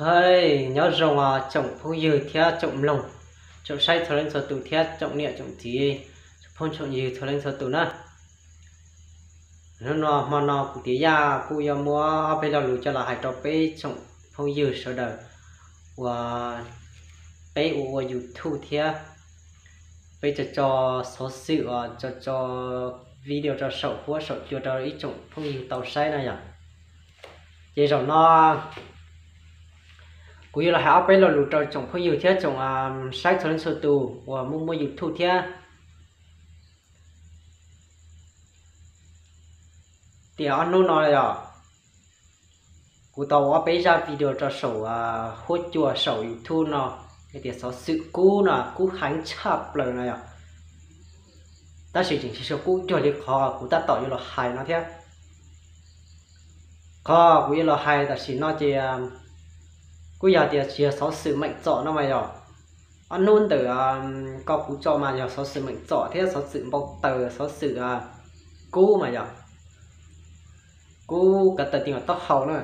Hej, nyob zoo os tsoom phooj ywg thiab tsoom mloog, tsoom saib txhua leej txhua tus thiab tsoom niam tsoom txiv, tsoom phooj tsoom ywg txhua leej txhua tus na. Hnub no hmo no kuv Tiav Yaj kuj yuav muab ob peb lo lus coj los hais rau peb tsoom phooj ywg sawv daws uas peb ua ua YouTube thiab peb tso tso xov xwm uas tso tso video rau saum huab saum cua rau ib tsoom phooj ywg tau saib na yom. Ces zaum no kuv yuav los hais ob peb lo lus rau tsoom phooj ywg thiab tsoom saib txhua leej txhua tus uas muaj muaj YouTube thiab. Tiam ob hnub no yom, kuv tau ua ob peb zaj video rau saum huab cua saum YouTube no, hais tias xov xwm kub no kub heev tshaj plaws no yom. Tab sis tseem tsis tshua kub cuag li qhov kuv tab tom yuav los hais no thiab. Qhov kuv yuav los hais tam sim no ces kuj yog tias tsis yog xov xwm meem txom no mas yog ob hnub ntawm ko kuv tso mas yog xov xwm meem txom thiab xov xwm npau taws, xov xwm kub mas yog kub kav taws ti taub hau na.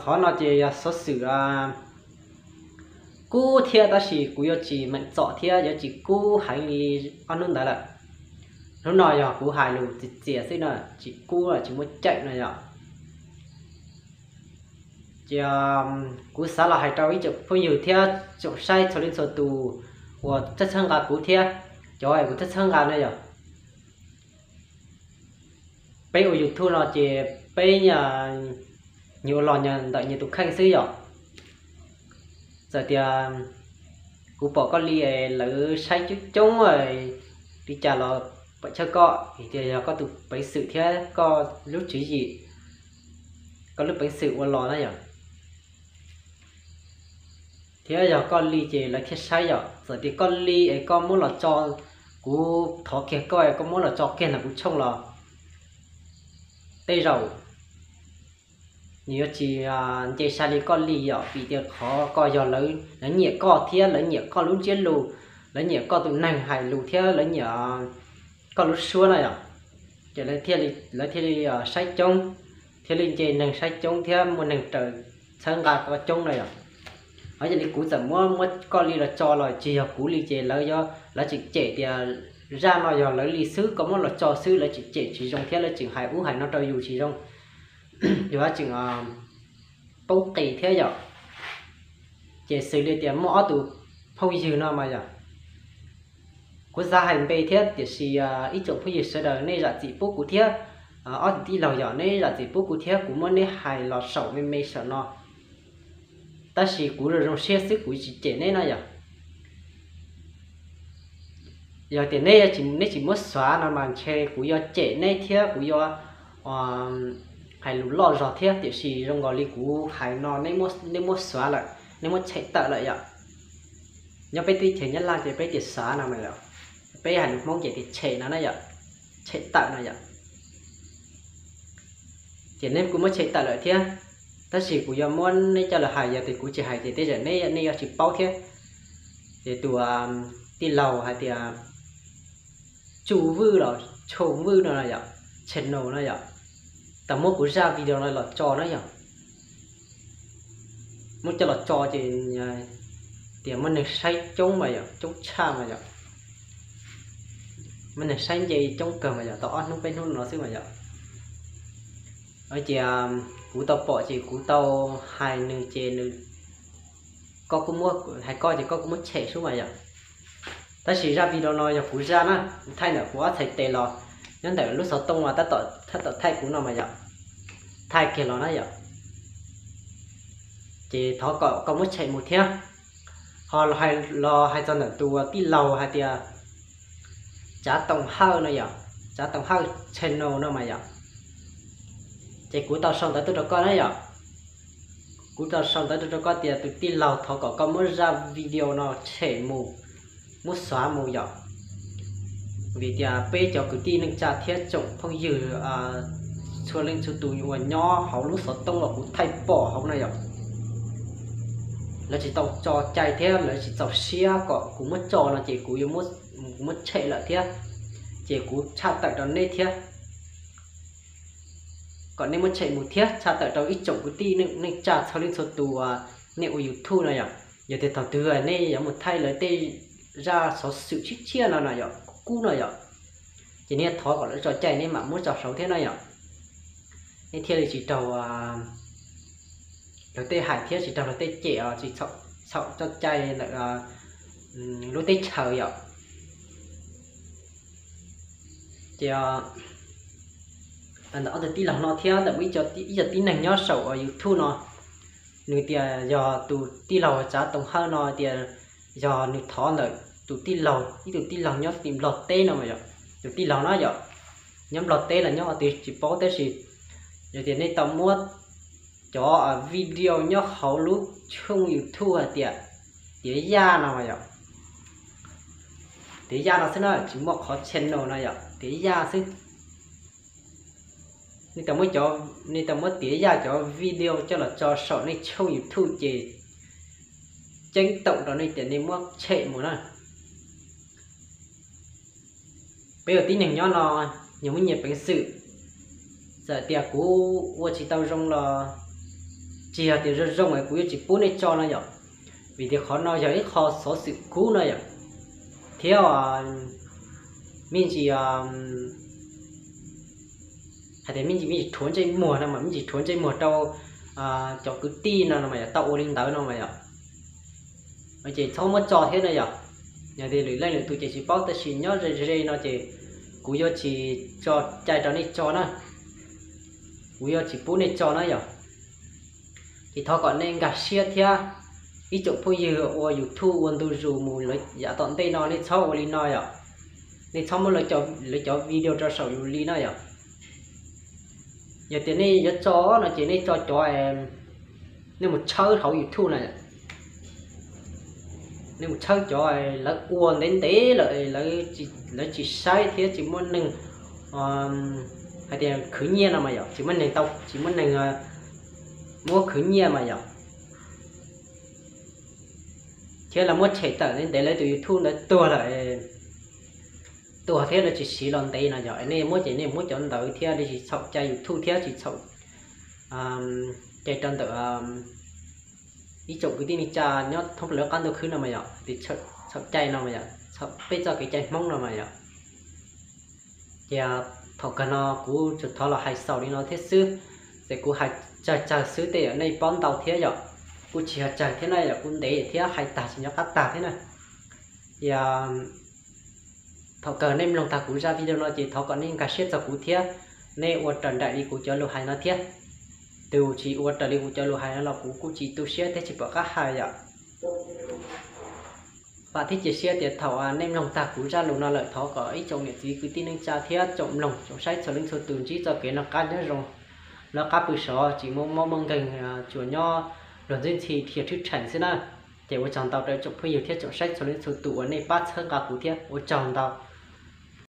Qhov no ces yog xov xwm kub thiab tab sis kuv yuav tsis meem txom thiab yuav tsis kub heev li ob hnub ntawd lawm. Hnub no yog kuv hais lus txias txias xwb no, tsis kub tsis muaj ceem no yom. Ces kuv xav los hais rau ib tsoom phooj ywg thiab tsoom saib txhua leej txhua tus uas txhawb txhawb nqa kuv thiab cov kuv txhawb txhawb nqa na yom. Peb ua YouTube no ces peb nyias ua los ntawm nyias tus kheej xwb yom. Txawm tias kuv pom koj li lawv saib coob coob li cas los pom chawj koj, tias yog koj tus peev xwm thiab koj lub tswv yim, koj lub peev xwm ua los na yom. Thiab yog koj li ces lawv thiaj saib yom. Txawm tias koj li es koj muab los tso, kuv thov kiag koj es koj muab los tso kiag ntawm kuv tshooj los tej zaum nws yuav tsis nce sai li koj li yom, vim tias qhov ko yog lawv nyiam koj thiab lawv nyiam koj lub ntsiab lus, lawv nyiam koj tus neeg hais lus thiab lawv nyiam koj lub suab na yom. Ces lawv thiaj li saib coob, thiaj li nce neeg saib coob thiab muaj neeg raws txhawb nqa koj coob na yom. Ho yog li kuv txawm muab muab koj li los tso los tsis yog kuv li ces lawv, lawv tseem cem tias zaj no yog lawv li xwb, koj muab los tso xwb, lawv tseem cem tsis zoo thiab lawv tseem hais ub hais no rau yus tsis zoo, yus tseem poob qis thiab yom. Ces xws li tias muaj ob tug phooj ywg no mas yom, kuv xav hais npe thiab tiam sis ib tsoom phooj ywg sawv daws nej zam txim pub kuv thiab. Ob tij laug yom, nej zam txim pub kuv thiab kuv muab neb hais los saum me me saum no. Tab sis kuv zoo zoo siab xwb kuv tsis cem neb na yom. Yog tias neb, neb tsis muab xav no mas ntshe kuv yuav cem neb thiab kuv yuav hais lus loj zog thiab, tiam sis zoo nkaus li kuv hais no neb muab xav lawm, neb muab tshem tawm lawm yom. Nyob peb teb chaws Nyab Laj ces peb tias xav no mas yom, peb hais lus Hmoob ces tias tshem no na yom, tshem tawm no yom. Ces neb kuj muab tshem tawm lawm thiab, tab sis kuv yuav muab neb coj los hais, yog tias kuv tsis hais ces tej zaum neb, nej yuav tsis paub thiab. Ces tus tij laug hais tias Tsuj Vwj los Tshoo Vwj no na yom, channel no yom, tau muab kuv zaj video no los tso na yom. Muab coj los tso ces tias muaj neeg saib coob mas yom, coob tshaj mas yom, muaj neeg saib nce coob kawg mas yom, tau ob hnub peb hnub no xwb mas yom. Ces kuv tau pom ces kuv tau hais nws ces nws, koj kuj muab hais koj ces koj kuj muab tshem sub mas yom. Tab sis zaj video no yog kuv zaj na, thaij ntawm kuv ob txhais tes los nyob ntawm lub xov tooj uas tab tom thaij kuv no mas yom, thaij kiag los na yom. Ces thov kom koj muab tshem mus thiab. Ho los hais txog ntawm tus tij laug hais tias Tsav Toom Hawj no yom, Tsav Toom Hawj channel no mas yom, ces kuv tau sau ntawv tuaj rau koj na yom. Kuv tau sau ntawv tuaj rau koj tias tus tij laug thov kom koj muab zaj video no tshem mus, muab xóa mus yom. Vim tias peb cov kwv tij neej tsa thiab tsoom phooj ywg txhua leej txhua tus uas nyob hauv lub xov tooj uas kuv thaij pom hauv na yom, lawv tsis tau tso cai thiab lawv tsis txaus siab kom kuv muab tso no ces kuv yuav muab tshem lawm thiab, ces kuv tshaj tawm rau neb thiab. kom nej muab tshem mus thiab tshaj tawm rau ib tsoom kwv tij neej tsa txhua leej txhua tus uas nej ua YouTube no yom. Yog tias thaum twg nej yuav mus thaij lawv tej zaj xov xwm tshiab tshiab no no yom, kub no yom, ces nej thov kom lawv tso cai nej mam muab tso saud thiab no yom. Nej thiaj li tsis raug luag tej hais thiab tsis raug luag tej cem os, tsis txhaum tso cai ntawm lub teb chaws yom. Ces ntawm ob tug tij laug no thiab ntawm ib co tib neeg nyob saum YouTube no, nws tias yog tus tij laug Tsav Toos Hawj no tias yog nws thov ntawm tus tij laug, ib tug tij laug nyob tim Nplog teb no mas yom. Tus tij laug no yom, nyob Nplog teb los nyob qhov twg tsis paub tab sis yog tias nej tau muab cov video nyob hauv lub tshooj YouTube hais tias Tiav Yaj no mas yom, Tiav Yaj no xwb na, tsis muaj qhov channel no yom, Tiav Yaj xwb. Nej tau muab Tiav Yaj cov video coj los tso saum nej tshooj YouTube ces ceeb toom rau nej tias nej muab tshem mus na. Peb ua tib neeg nyob no, nyias muaj nyias peev xwm. Txawm tias kuv ua tsis tau zoo los tsis yog tias zoo zoo es kuv yuav tsis pub nej tso no yom, vim tias qhov no yog ib qho xov xwm kub no yom, thiab me ntsis hais tias me ntsis me ntsis rhuav ntsej muag no mas me ntsis rhuav ntsej muag rau cov kwv tij no no mas yog tau ua li ntawd no mas yom. Ces txhob muab tso thiab no yom. Yog tias lwm leej lwm tus ces tsis paub tab sis nyob ze ze no ces kuv yuav tsis tso cai rau nej tso na, kuv yuav tsis pub nej tso na yom. Ces thov kom nej nkag siab thiab, ib tsoom phooj ywg ua YouTube ua ntu zus mus yav tom ntej no nej txhob ua li no yom. Nej txhob muab lawv cov video rau saum yus li na yom. Yog tias nej yuav tso no ces nej tso cov, nej mus tshawb hauv YouTube na, nej mus tshawb cov lawv ua ntev ntev lawm, lawv tsis saib thiab tsis muaj neeg hais tias khwv nyiaj no mas yom, tsis muaj neeg tau, tsis muaj neeg muab khwv nyiaj mas yom, thiab lawv muab tshem tawm ntev ntev, lawv tus YouTube ntawd tuag lawm, tuag thiab lawv tsis siv los ntev no yog nej muab ces nej muab cov ntawd thiab, nej tsis txhaum cai YouTube thiab tsis txhaum cai rau ntawm ib tsoom kwv tij neej tsa nyob thoob plaws lub qab ntuj khwb no mas yom, tsis txhaum cai no mas yom, txhaum peb txoj kev cai Hmoob no mas yom. Ces thaum kawg no kuv tsuas thov los hais xaus li no thiab xwb, ces kuv hais tsawg tsawg xwb tej yom nej paub ntau thiab yom, kuj tsis yog tsawg thiab na yom, kuj ntev thiab hais tag tsis nco qab tag thiab na. Ces thaum kawg nej mloog tag kuv zaj video no ces thov kom nej nkag siab txog kuv thiab, nej ua raws nraim li kuv cov lus hais no thiab. Tus tsis ua raws li kuv cov lus hais no los kuv kuj tsis tu siab thiab tsis pom qab hais yom. Vam thiab cia siab tias thaum nej mloog tag kuv zaj lus no lawm thov kom ib tsoom niam txiv kwv tij neej tsa thiab tsoom mloog tsoom saib txhua leej txhua tus ntsib txoj kev noj qab nyob zoo, noj qab pw sov tsis muaj mob muaj nkeeg, tsuas nyob luag ntxwb ntxhi dhia thwb rheem xwb na. Ces ua tsaug ntau rau ib tsoom phooj ywg thiab tsoom saib txhua leej txhua tus uas nej pab txhawb nqa kuv thiab ua tsaug ntau.